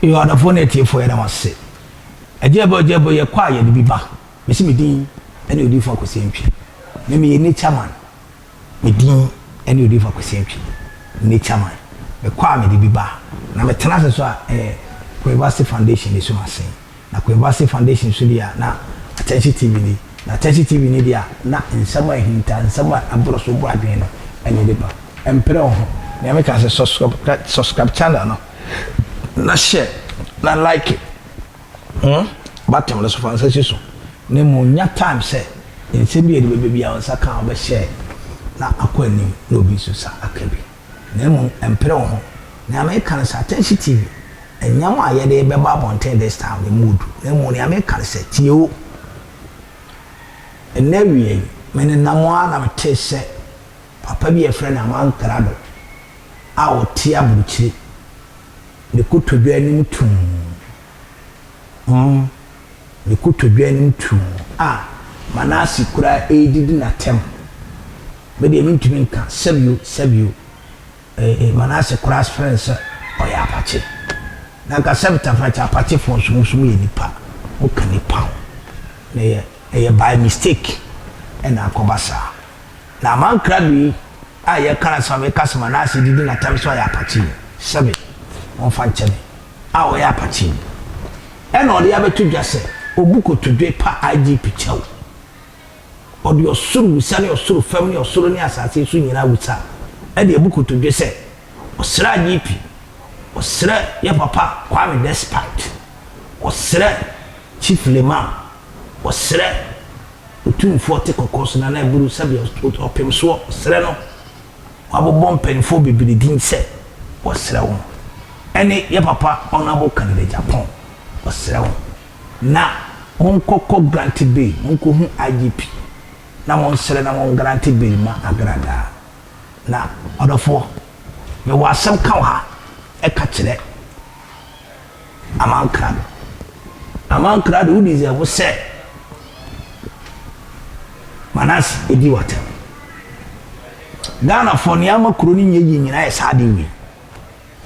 Yo, adɔfoɔ ne atiefoɔ, yɛda mo ase. Agya bɛ, agya bɛ, yɛkɔ a yɛde bi ba. Mesi me din ɛne Odiyifoɔ Akwasi Antwi. Me meyɛ nature man. Me din ɛne Odiyifoɔ Akwasi Antwi. Nature man. Mekɔ a mede bi ba. Na metena ase so a ɛyɛ Kwevasi Foundation de so asen. Na Kwevasi Foundation so deɛ a na Attention TV ni. Na Attention TV ni deɛ a na nsɛm a ɛhinta, nsɛm a ɛboro so bɔ adwene no ɛna ɛde ba. Ɛmpere wo ho. Nea meka sɛ subscribe channel no na share na like button no so, fa nsa si so na mu nya time sɛ nsɛm bi a yɛde bɛbɛ bi a wo nsa ka a wobɛhyɛ na akɔ anim na obi nso sa aka bi. Na mmom ɛmpere wo ho. Nea meka no sɛ Attention TV ɛnyam a yɛde bɛba abɔnten this time ne mu odu. Na mmom nea meka no sɛ tie o, ɛnɛ awie yi menenam a na mete sɛ papa bi a yɛfrɛ no Amankrado a ɔte aburokyire ne kotodwe anim tum ne kotodwe anim tum a Manase koraa ɛredidi n'atɛm. Bɛdeɛ mentumi nka sɛbio sɛbio Manase koraa frɛ no sɛ ɔyɛ apakye. Na nka sɛbi tafrakyɛ, apakyefoɔ nso mo nso moyɛ nipa, moka nipa ho na ɛyɛ by mistake ɛna akɔba saa. Na Amankrado yi a yɛka no asɛm a meka sɛ Manase didi n'atɛm sɛ ɔyɛ apakye yi, sɛbi wɔmfa nkyɛ me, a ɔyɛ apakye yi ɛna ɔde abɛto dwa sɛ obu kotodwe pa IGP kyɛw. Ɔde ɔsoro wusa ne ɔsoro fam ne ɔsoro ne asase so nyinaa wusa ɛde abu kotodwe sɛ ɔsrɛ IGP, ɔsrɛ yɛ papa Kwame Despite, ɔsrɛ Chief Lemam, ɔsrɛ Otumfoɔ te kɔkɔɔ so Nana Aburu, sɛbi ɔpem soɔ, ɔsrɛ no. Wabobɔ mpanimfoɔ bebree din sɛ wɔsrɛ wɔn, ɛne yɛ papa Honourable Kennedy Agyapong, ɔsrɛ wɔn na monkɔkɔ grant bail, monkɔhu IGP na monsrɛ na mon grant bail ma Agradaa. Na ɔdɔfoɔ, mewɔ asɛm ka wɔ ha ɛka kyerɛ Amankrado. Amankrado, wo deserve sɛ Manase edi w'atɛm. Ghanafoɔ, nea ama kuro no nyɛ yie nyinaa yɛ saa de wei.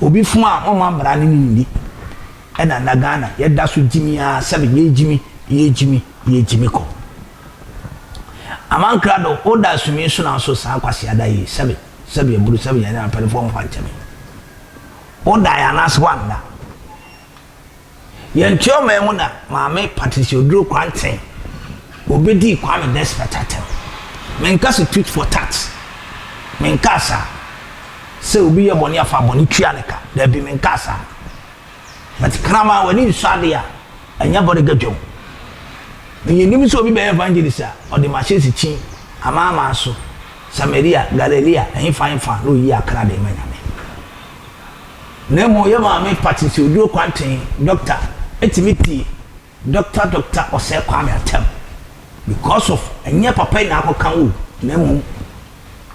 Obi fom a, ɔma mmara ne ne nni. Ɛna na Ghana yɛda so gyimi a, sɛbi yɛgyimi yɛgyimi yɛgyimi kɔ. Amankrado, woda asumi so na so saa kwasi ada yi, sɛbi sɛbi aburu, sɛbi yɛn mpanimfoɔ mfa nkyɛn woda yɛ anaasɛ wanda. Yɛnte ɔman mu na Maame Patricia Oduro Kwanten obɛdii Kwame Despite atɛm. Menka sɛ tit for tat, menka saa sɛ obi yɛ bɔne afa bɔne tua ne ka, daabi, menka saa. But kraman w'ani nsɔ ade a ɛnyɛ bɔde gadwam. Meyɛnim sɛ obi bɛyɛ evangelist a ɔde mahyɛ kyin amaamaa so Samaria, Galilea, ɛhefa hefa na oyi akra de ma Nyame. Na mmom yɛ Maame Patricia Oduro Kwanten, doctor, ɛtumi ti Doctor Ɔsɛ Kwame atɛm because of ɛnyɛ papa yi na akɔka wo, na mmom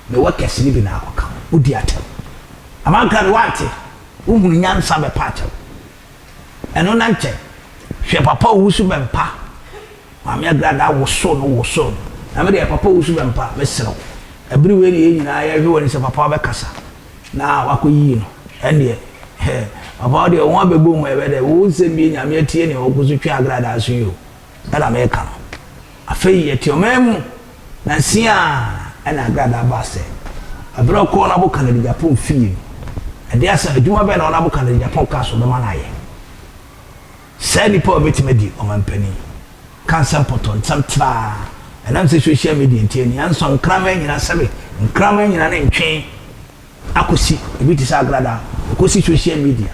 ne workers no bi na akɔka wo. Wodi atɛm amanka de wante wohunu nyansa bɛpa akyɛw. Ɛno na nkyɛn hwɛ papa Owusu Bɛmpa, Maame Agrada woso no, woso no. Na me deɛ, papa Owusu Bɛmpa, mesrɛ wo, ɛbere wei ne yɛn nyinaa yɛhwɛ wɔ ne sɛ papa wabɛkasa na wakɔ yii no. Ɛndeɛ papa wo deɛ wɔn abɛbɔ mu ɛbɛ dɛ wo nsɛm bi Nyame atie ne ɔko so twe Agradaa so yi o. Ɛna mɛka no afei yɛte ɔman mu na nsia ɛna Agradaa ba sɛ ɛberɛ ɔkɔɔ no abo Kennedy Agyapong fie no, ɛde asɛ adwuma bɛn na ɔno abo Kennedy Agyapong kaa so bɛma no ayɛ. Saa nipa a ɔbɛtumi adi ɔmampanin ka nsɛm pɔtɔ nsɛm traa ɛnam sɛ social media nti ania nsɔ nkraman nyina, sɛbe nkraman nyina ne ntwe akɔsi ebi te sɛ Agradaa ɔkɔsi social media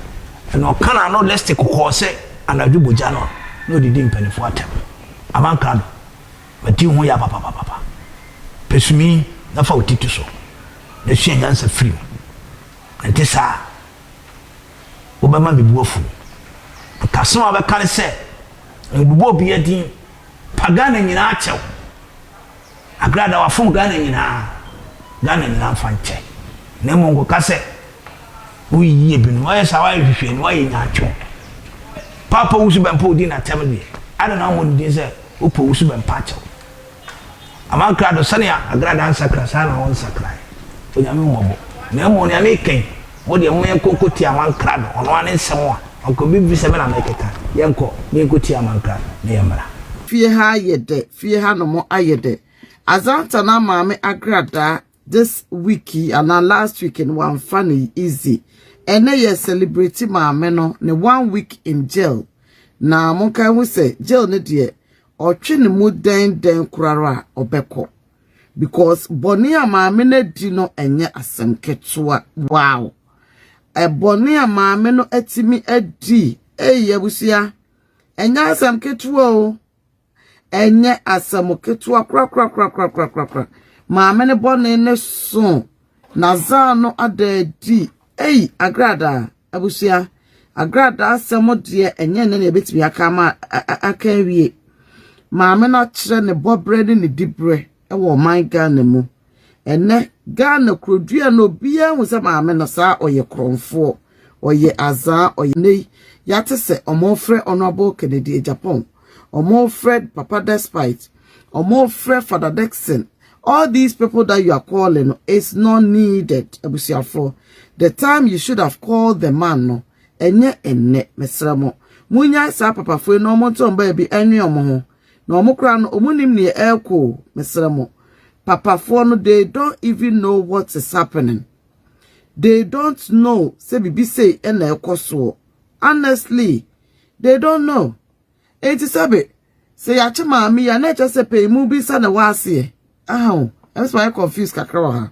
ɛna ɔka n'ano list kɔkɔɔ sɛ anadwo bogya no a na ɔdidi mpanimfoɔ atɛm. Amankrado, mati ho yɛ papapapapa. Pɛsumi na fa wo ti to so na sua nyansa firi mu. Nte saa, wobɛma me bu afu. Nkasɛm a wobɛka ne sɛ mbobɔ obi adin pa. Ghana nyinaa kyɛw Agrada wafom Ghana nyinaa, Ghana nyinaa mfa nkyɛ. Na mmom nkɔka sɛ woyiyi ebinom. Wɔyɛ saa, woayɛ hwehwɛ ni, woayɛ nyaatwom. Papa Owusu Bɛmpa odi n'atɛm deɛ ada na wɔn din sɛ wopɛ Owusu Bɛmpa akyɛw. Amankrado, sɛnea Agrada nsakra saa na wɔn nsakrae. Onyame mmɔbɔ. Na mmom nea meka yi, mo deɛ mo yɛn kɔnkɔ tie Amankrado ɔno ara ne nsɛm a. Ɔkɔ bi bisa me na mekeka. Yɛnkɔ na yɛnkɔtie amankra na yɛmmra. Fie ha ayɛ dɛ fie ha nom ayɛ dɛ Azanta na maame agradaa this week yi anaa last week no wamfa no easy ɛnɛ yɛ celebrate maame no ne one week in jail na monka ho sɛ jail no deɛ ɔtwe ne mu dɛn dɛn korara a ɔbɛkɔ because bɔne a maame no adi no ɛnyɛ asɛm ketewa. Wow, ɛbɔne a maame no atumi adi ɛyɛ abusua, ɛnyɛ asɛm ketewa o, ɛnyɛ asɛm ketewa korakorakorakorakorakora. Maame no bɔne ne so nazaa no ada adi. Ei, Agradaa abusua, Agradaa asɛm deɛ, ɛnyɛ ne na ebɛtumi aka ama aka awie. Maame no akyerɛ ne bɔberɛ ne ne diberɛ ɛwɔ ɔman Ghana mu. Ɛnɛ Ghana kurodua no, obiara hu sɛ maame no saa ɔyɛ korɔmfoɔ, ɔyɛ azaa, ɔyɛ ne yɛate sɛ ɔmɔfrɛ Honourable Kennedy Agyapong, ɔmɔfrɛ Papa Despite, ɔmɔfrɛ Father Dixon. All these people that you are calling is not needed. Abusuafoɔ, the time you should have called the man no ɛnyɛ ɛnnɛ. Mesrɛ mo, munya saa papafoɔ yi na ɔmo nto ɔmo baabi ɛnwe ɔmo ho na ɔmo koraa no, ɔmo nim nea ɛrekɔ o. Mesrɛ mo, papafoɔ no, they don't even know what is happening. They don't know sɛ bibi sei ɛna ɛkɔ soɔ. Honestly, they don't know. Eti sɛbe sɛ yɛakye maame yi a, na ɛkyɛ sɛ pɛyimu bi sa na ɛwɔ aseɛ aha o. Ɛno sɛ wɔayɛ confused kakra wɔ ha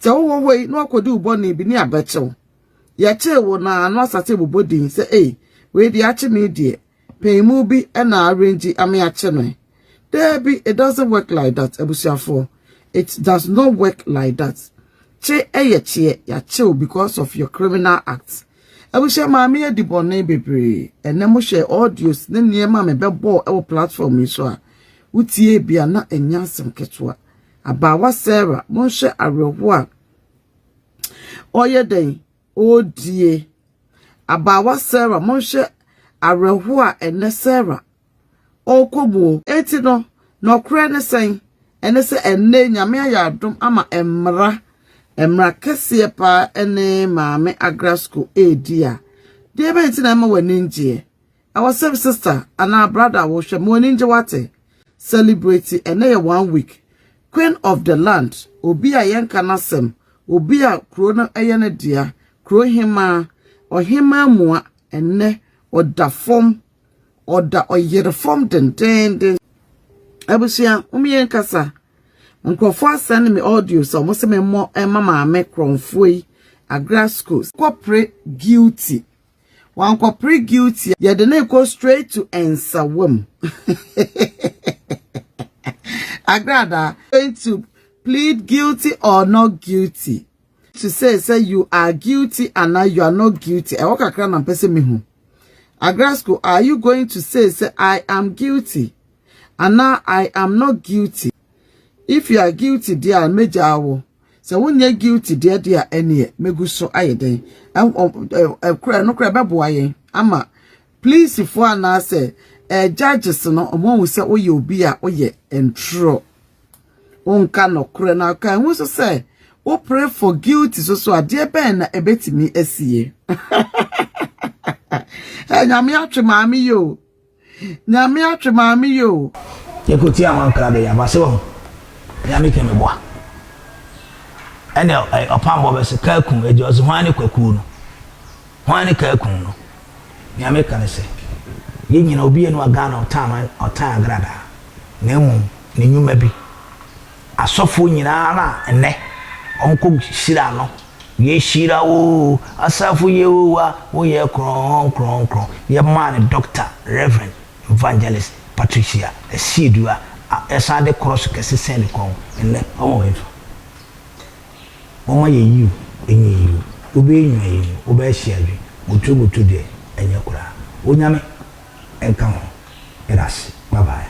sɛ wowɔ hɔ yi na wakɔdi wo bɔne bi ne abɛkyew yɛkyee wo na ano asate bobɔ din sɛ ei, wei deɛ akye me deɛ, pɛyimu bi ɛna arrange ame akye no. Daabi, it doesn't work like that, abusuafoɔ. It does not work like that. Kye ɛyɛ kyeɛ, yɛakyew because of your criminal acts. Abusua, maame adi bɔne bebree. Ɛnɛ mo hwɛ audios ne nneɛma a mebɛbɔɔ ɛwɔ platform yi so a wotie bia na ɛnyɛ asɛm ketewa. Abaawa Sarah, monhwɛ awerɛhoɔ a ɔyɛ dɛn ɔredie. Abaawa Sarah, monhwɛ awerɛhoɔ a ɛnɛ Sarah ɔrekɔ mu o. Eti no, nɔkorɛ ne sɛn? Ɛne sɛ ɛnɛ Nyame ayɛ adom ama mmara mmara kɛseɛ paa ɛne maame Agrasco edi a deɛ bɛn ti na ɛma w'ani ngyeɛ. Ɛwɔ sɛ sister anaa brother a wɔhwɛ ma w'ani ngye, wate, celebrate. Ɛnɛ yɛ one week. Queen of the land, obi a yɛnka n'asɛm, obi a kuro no ɛyɛ ne dea, kuro hemaa, ɔhemaa mua, ɛnɛ ɔda fam, ɔda ɔyere fam dendenden. Abusua, wɔn yɛn kasa. Nkurɔfoɔ asɛn me audio sɛ wɔn sɛ me mmɔ ɛma maame korɔmfoɔ yi Agrasco kɔpere guilty. Wankɔpere guilty, yɛde ne kɔ straight to Nsawam. Agrada going to plead guilty or not guilty, to say you are guilty and now you are not guilty. Ɛwɔ kakra na mpɛ sɛ mehu. Agrasco, are you going to say I am guilty and now I am not guilty? If you are guilty deɛ a, megya wo. Sɛ wonyɛ guilty deɛ a, ɛneɛ megu so ayɛ den. Ɛkora no kora ɛbɛboa yɛn ama polisifoɔ anaasɛ judges no, ɔmo ahu sɛ woyɛ obi a woyɛ ntorɔ, wonka nɔkorɛ. Na aka ɛho nso sɛ wo pray for guilty so so adeɛ bɛn na ɛbɛtumi asie? Ɛ Nyame atwe maame yi o, Nyame atwe maame yi o. Yɛkɔtie amankra de yɛaba sɛ wahu Nyame kɛ meboa ɛne ɔpambɔ bɛ sɛ kaakun agya ɔsɛ hwan ne kwakuo no, hwan ne kaakun no. Nea meka ne sɛ yɛn nyina obi anu a Ghana ɔtan ɔtan Agradaa na mmom ne nnwuma bi asɔfoɔ nyinaa na ɛnɛ ɔnkɔ hyira no. Yɛhyira wo asafo Yehowa, woyɛ kronkronkron. Yɛmaa no Doctor Reverend Evangelist Patricia Asiedua a ɛsan de korɔ so kɛse sɛn ne kɔn. Ɛnɛ ɔma wɔ mfa wɔma yɛ yiw ɛnyɛ yiw, wobɛyɛ nwa yɛ nwu, wobɛyɛ hye adwe motuo motuo deɛ ɛnyɛ koraa. Onyame ɛnka ho. Yɛda ase, bye bye.